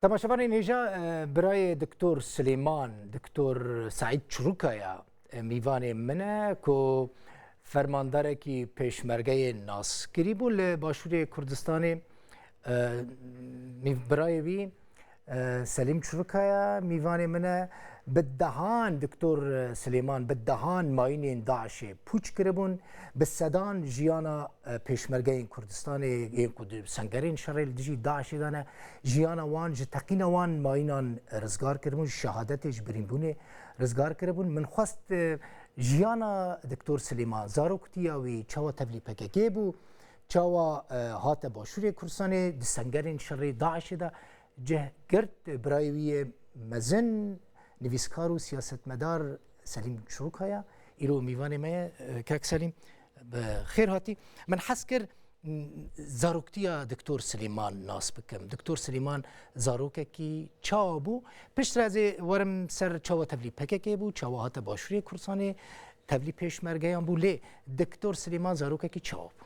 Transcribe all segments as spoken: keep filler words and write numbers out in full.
Temaşevanên hêja, e, birayê Doktor Silêman, Doktor Seîd Çirûkaya, e, mîvanê min e ku fermandarekî pêşmergeyê naskirî bû li Başûrê Kurdistanê. E, mîv-, birayê wî, e, Selîm Çirûkaya mîvanê min e. Bi dehan Doktor Silêman, bi dehan mayînên DAIŞê pûç kiribûn, bi sedan jiyana, e, pêşmergeyên Kurdistanê, yên ku di sengerên şerê li dijî DAIŞê de ne, jiyana wan ji teqîna wan mayînan rizgar kiribûn, ji şehadetê, ji birînbûnê rizgar kiribûn. Min xwest, e, jiyana Doktor Silêman, zaroktiya wî çawa tevlî P K K bû, çawa, e, hate Başûrê Kurdistanê, di sengerên şerê DAIŞê de cih girt. Birayê wî yê mezin, nivîskar û siyasetmedar Selîm Çirûkaya îro mîvanê me ye. E, kak Selîm, bi xêr hatî. Min hez kir, m, zaroktiya Doktor Silêman nas bikim. Doktor Silêman zarokekî çawa bû? Piştre ez ê werim ser çawa tevlî P K K bû, çawa hate Başûrê Kurdistanê, tevlî pêşmergeyan bû. Lê Doktor Silêman zarokekî çawa bû?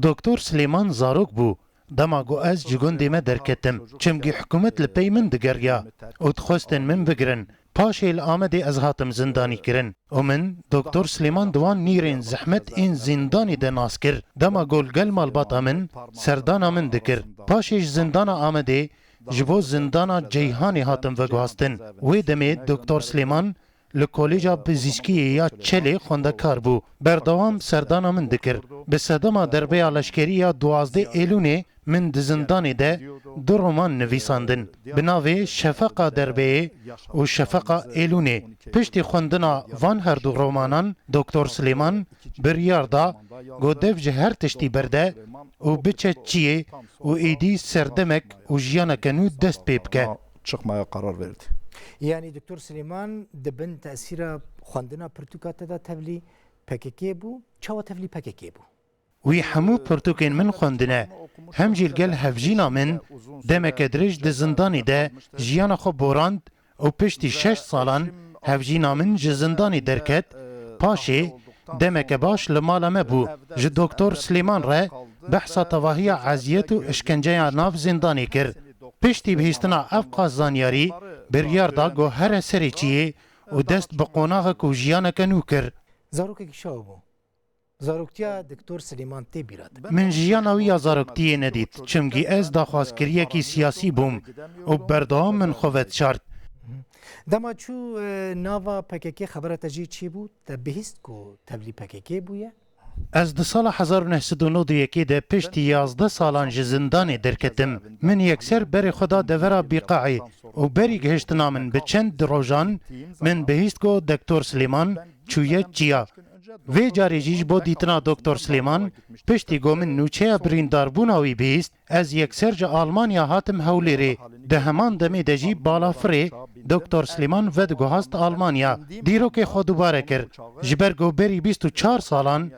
Doktor Silêman zarok bû, dema ku ez ji gundê me derketim, çimkî hikûmet li pey min digeriya û dixwestin min bigirin. Paşê li Amedê ez hatim zindanî kirin û min Doktor Silêman di wan nîrên zehmet ên zîndanê de nas kir. Dema ku li gel malbata min serdana min dikir. Paşê ji zindana Amedê ji bo zindana Ceyhanê hatim veguhastin. Wê demê Doktor Silêman li Kolêca Pizîşkiyê ya Çelê xwendekar bû. Berdewam serdana min dikir. Bi sedema derbeya leşkerî ya duwazdeh Êlûnê min di zindanê de du roman nivîsandin. Bi navê Şefeqa Derbeyê û Şefeqa Êlûnê. Piştî xwendina van her du romanan, Doktor Silêman biryar da ku dev ji her tiştî berde û biçe çiyê û êdî serdemek û jiyaneke nû dest pê bike. Çıkmaya karar verdi. Yanî Doktor Silêman di bin tesîra xwendina pirtûka te de tevlî P K K bû. Çawa tevlî P K K bû? Wî hemû pirtûkên min xwendine. Hem jî li gel hevjîna min demeke dirêj di zindanê de jiyana xwe borand û piştî şeş salan hevjîna min ji zindanê derket, paşê demeke baş li mala me bû. Ji Doktor Silêman re behsa tevahiya eziyet û işkenceya nav zindanê kir. Piştî bihîstina ev qas zanyarî, biryar da ku here serê çiyê û dest bi qonaxek û jiyaneke nû kir. Zarokekî çawa bû? Zaroktiya Doktor Silêman tê bîra te? Min jiyana wî ya zaroktiyê nedît, çimkî ez daxwazkiriyekî siyasî bûm û berdewam min xwe vedişart. Dema çû, e, nava P K K, xebera te jê çêbû? Te bihîst ku tevlî P K K bûye? Ez di sala hezar û neh sed û nod û yekê de piştî yazdeh salan ji zindanê derketim. Min yekser berê xwe da devera Bîqaê û berî gihiştina min bi çend rojan min bihîst ku Doktor Silêman çûye çiya. Vê carê jî ji bo dîtina Doktor Silêman, piştî ku min nûçeya birîndarbûna wî bihîst, ez yekser ji Almanya hatim Hewlêrê. Di heman demê de jî balafirê Doktor Silêman vediguhast Almanya. Dîrokê xwe dubare kir. Ji ber ku berî bîst û çar salan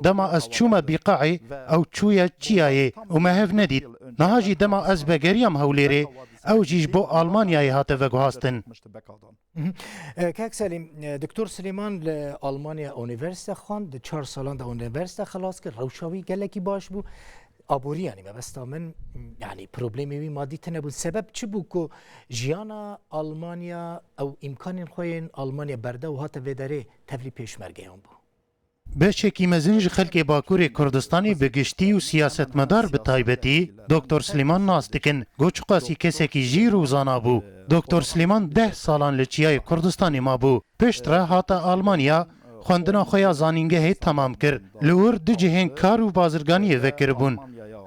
dema ez çûme Bîqaê, ew çûye çiyayê û me hev nedît. Niha jî dema ez vegeriyam Hewlêrê, ew jî ji bo Almanyayê hate veguhastin. Mhm. E, Kak Selîm, e, Doktor Silêman li Almanya unîversîte xwend, di çar salan de unîversîte xilas kir, rewşa wî gelekî baş bû. Aboriyanî mebesta min, yanî problemê wî madî tune bûn. Sebeb çi bû ku jiyana Almanya, ew îmkanên xwe yên Almanya berde û hate vê derê tevlî pêşmergeyan bû? Beşekî mezin ji xelkê Bakurê Kurdistanê bi giştî û siyasetmedar bi taybetî Doktor Silêman nas dikin. Got çiqasî kesekî jîr û zana bû. Doktor Silêman deh salan li Çiyayê Kurdistanê mabû. Piştre hate Almanya, xwendina xwe ya zanîngehê temam kir. Li wir du cihên kar û bazirganiyê vekiribûn.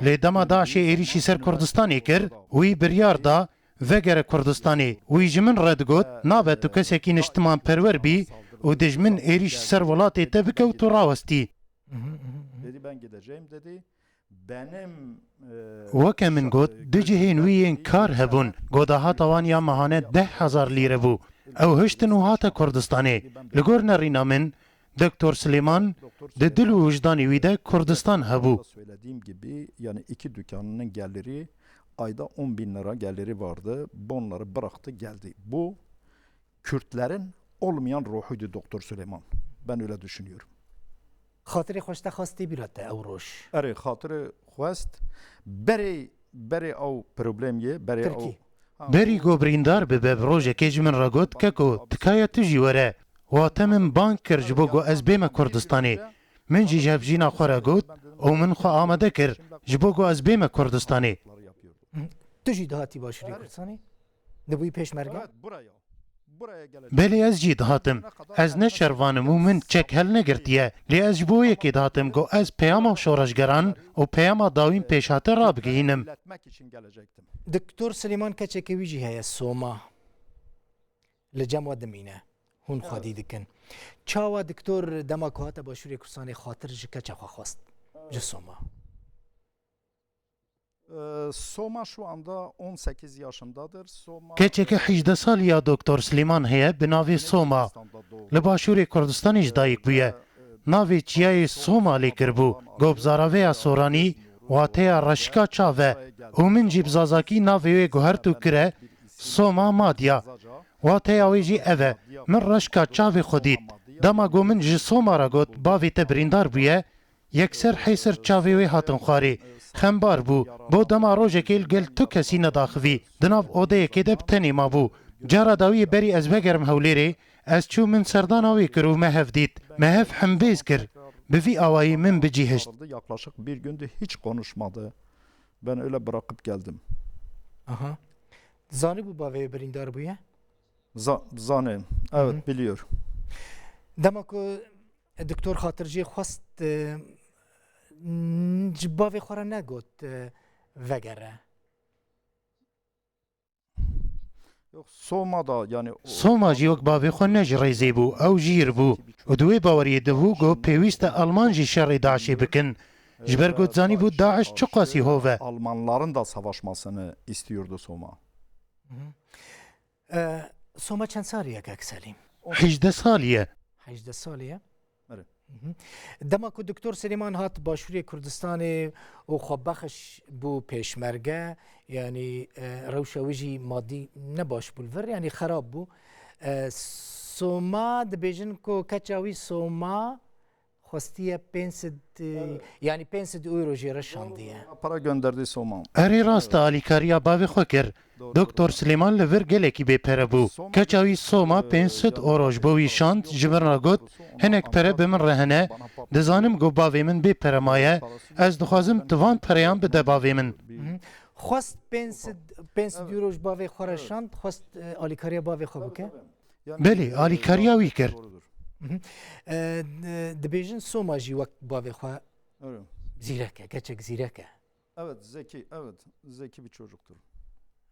Lê dema DAIŞê êrîşî ser Kurdistanê kir, wî biryar da vegere Kurdistanê. Wî ji min re digot, nabe tu kesekî niştimanperwer bî û dijmin êrîş ser welatê te bike û tu rawestî. Mhm, mhm, mhm. Dedi, "Ben gideceğim," dedi. Benim, e, Weke min got, du cihên wî yên kar hebûn. Godahata wan ya mehane deh hezar lîre bû. Ew hiştin û hate Kurdistanê. Li gor nerîna min, Doktor Silêman di dil û wijdanê wî de Kurdistan hebû. Söylediğim gibi, yani iki dükkanının geliri, ayda on bin lira geliri vardı. Bunları bıraktı, geldi. Bu Kürtlerin olmayan ruhuydu Doktor Süleyman. Ben öyle düşünüyorum. Xatirê xweş te xwest tê bîra te ew roj? Erê, xatirê xwest berê, berê ew problem ye, berê ew Tirkî. Berî ku birîndar bibe, bi rojekê ji min re got, Keko, tikaye tu jî were. Wate min bang kir ji bo ku ez bême Kurdistanê. Min jî ji hevjîna xwe re got û min xwe amade kir ji bo ku ez bême Kurdistanê. Tu jî dihatî Başûrê Kurdistanê? Dibûyî pêşmerge? Belê, ez jî dihatim. Ez ne şervan im û min çek helnegirtiye. Lê ez ji bo yekê dihatim ku ez peyama şoreşgeran û peyama dawîn pêşhate rabigihînim. Doktor Silêman keçeke wî jî heye, Soma. Li cem we dimîne. Hûn xwedî dikin. Çawa doktor dema ku hate Başûrê Kurdistanê xatir ji keça xwe xwest? Ji Soma. Ee, Soma şu anda on sekiz yaşındadır. Soma Keçeke hejdeh salî ya Doktor Silêman heye bi navê Soma. Li Başûrê Kurdistanê ji dayik bûye. Navê çiyayê Soma lê kiribû. Go bi zaraveya soranî, wateya reşika çav e. Û min jî bi zazakî navê wê guhert û kire Soma Madya. Wateya wê jî ev e. Min reşika çavê xwe dît. Dema go min ji Soma re got, bavê te birîndar bûye, yekser hêsir çavê wê hatin xwarê. Xembar bû. Bo dema rojekê li gel tu kesî nedaxivî. Di nav odeyekê de bi tenê mabû. Cara dawiyê berî ez vegerim Hewlêrê, ez çûm min serdana wê kir û me hev dît. Me hev hembêz kir. Bi vî awayî min bicihişt. Yaklaşık bir gündü, hiç konuşmadı. Ben öyle bırakıp geldim. Aha. Zanîbû bavê wê birîndar bûye? Za- Zane, evet, biliyor. Dema ku doktor xatir jê xwest, e, n- ji bavê xwe re negot, e, vegere. Yok, Soma da yani o- Soma jî wek bavê xwe ne ji rêzê bû, ew jîr bû. Û di wê baweriyê de bû ku pêwîst e Alman jî şerê DAIŞê bikin. Ji ber ku dizanîbû DAIŞ çiqasî hov e. Almanların da savaşmasını istiyordu Soma. E, Soma çend salî ye, kek Selîm? Hejdeh salî ye. Hejdeh salî ye? Erê. Mhm. Dema ku Doktor Silêman hat Başûrê Kurdistanê û xwe bexiş bû pêşmerge, yanî, e, rewşa wî jî madî ne baş bû li vir, yanî xerab bû. E, Soma dibêjin ku keça wî Soma xwestiye pênc sed, e, yanî pênc sed euro jê re şandiye. Para gönderdi Soma. Erê, rast e, alîkariya bavê xwe kir. Doktor Silêman li vir gelekî bê pere bû. Keça wî Soma pênc sed euro ji bo wî şand, ji min re got, hinek pere bi min re hene, dizanim ku bavê min bê pere maye, ez dixwazim tu van pereyan bide bavê min. Xwest pênc sed, pênc sed euro ji bavê xwe re şand, xwest, e, alîkariya bavê xwe bike. Belê, alîkariya wî kir. E, di- dibêjin Soma jî wek bavê xwe Öyle. zîrek e, keçek zîrek e. Evet, zeki, evet, zeki bir çocuktur.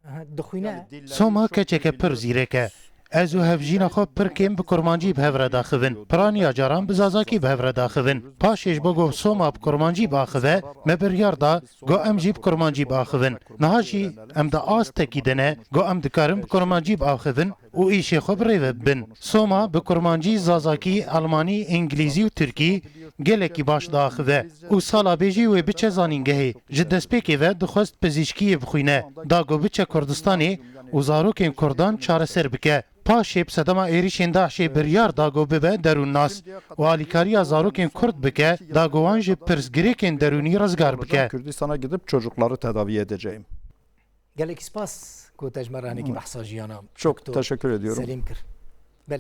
Aha, dixwîne. Soma keçeke pir zîrek e. Ez û hevjîna xwe pir kêm bi kurmancî bi hev re daxivin. Piraniya caran bi zazakî bi hev re daxivin. Paşê ji bo ku Soma bi kurmancî biaxive, me biryar da ku em jî bi kurmancî biaxivin. Niha jî em di astekî de ne ku em dikarin bi kurmancî biaxivin û îşê xwe bi rê ve bibin. Soma bi kurmancî, zazakî, almanî, îngilîzî û tirkî gelekî baş diaxive û sala bêjî wê biçe zanîngehê. Ji destpêkê ve dixwest pizîşkiyê bixwîne, da ku biçe Kurdistanê û zarokên Kurdan çareser bike. Paşê bi sedema êrişên DAIŞê biryar da ku bibe derûnnas û alîkariya zarokên Kurd bike, da ku wan ji pirsgirêkên derûnî rizgar bike. Kürdistan'a gidip çocukları tedavi edeceğim. Gelek spas ku te ji me re hinekî behsa jiyana Çok Doktor teşekkür ediyorum. Selîm kir.